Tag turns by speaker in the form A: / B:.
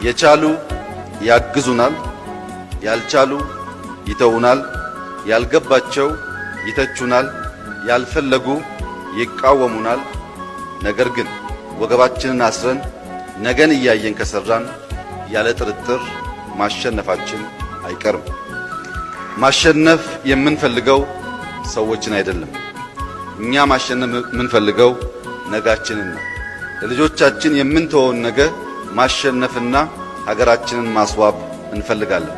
A: የቻሉ ያግዙናል፣ ያልቻሉ ይተውናል፣ ያልገባቸው ይተቹናል፣ ያልፈለጉ ይቃወሙናል። ነገር ግን ወገባችንን አስረን ነገን እያየን ከሰራን ያለ ጥርጥር ማሸነፋችን አይቀርም። ማሸነፍ የምንፈልገው ሰዎችን አይደለም። እኛ ማሸነፍ የምንፈልገው ነጋችንን ነው። ለልጆቻችን የምንተወውን ነገ ማሸነፍና ሀገራችንን ማስዋብ እንፈልጋለን።